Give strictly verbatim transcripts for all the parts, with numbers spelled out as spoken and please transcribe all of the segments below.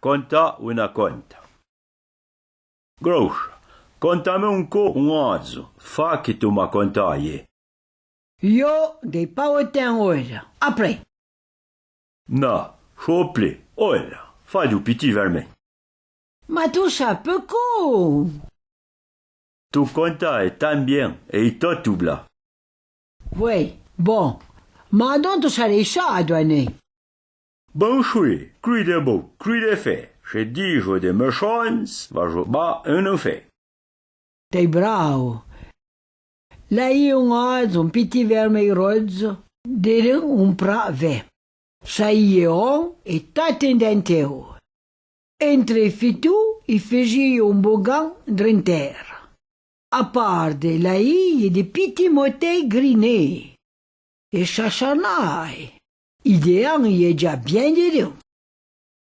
Conta una conta. Groucha, conta-me un co un adzo, fa que tu m'a contaye. Yo, dei pa o ten ora. Apré. Na, chople, ora, fa du piti vermei. Ma tu sa pe co. Tu contae tan bien e i to tubla. Voué, bon, ma don tu sarei sa a doanei. Bon choué, crui de bou, crui de fé, che dijo de mechons, vajo ba un fé. Tei brao. L'ai un adzo un piti vermei rodzo, derin un pra ve. Saie on e taten denteu. Entre fitu i fiji un bogan drentera. A par de l'ai de piti motei grinei. E chachanai. I dean i e ja bien derin.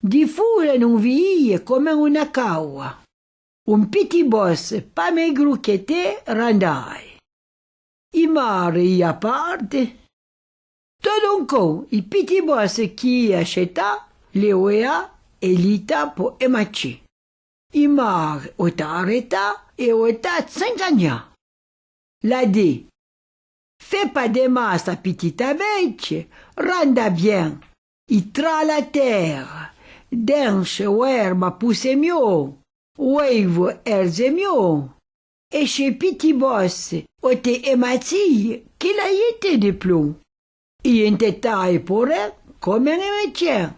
Di fure non viie comen una caua. Un piti bos pa mei gru que te randai. I mare i a parte. Tot un co, i piti bos que i a cheta, le oea e lita po e machi. I mare o ta areta e o ta tsencania. L'a de: Fé pa de ma sa pitita beiche, randa bien, i tra la tera, denche o erba puse mio, oeivo erze mio, e che piti bos o te ematie que la ite de plou. I entetae pore comen e mechien.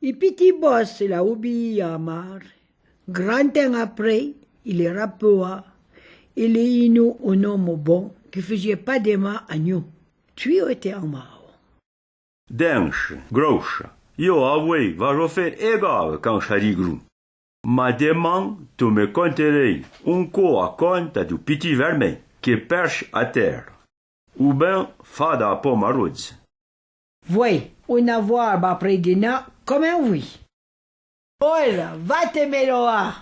I piti bos l'a obiia a mare. Gran ten apré, i le rapoa, e le inu un omo bon que fijie pa de ma a niu. Tui o te amao. Denche, groucha, yo avoué vajo fé e gave can chari gru. Ma deman tu me conterei un co a conta du piti vermei que perche a tera. U ben fada a poma rodze. Voué, una voarba apré dina comen vui. Ora, va te meloa.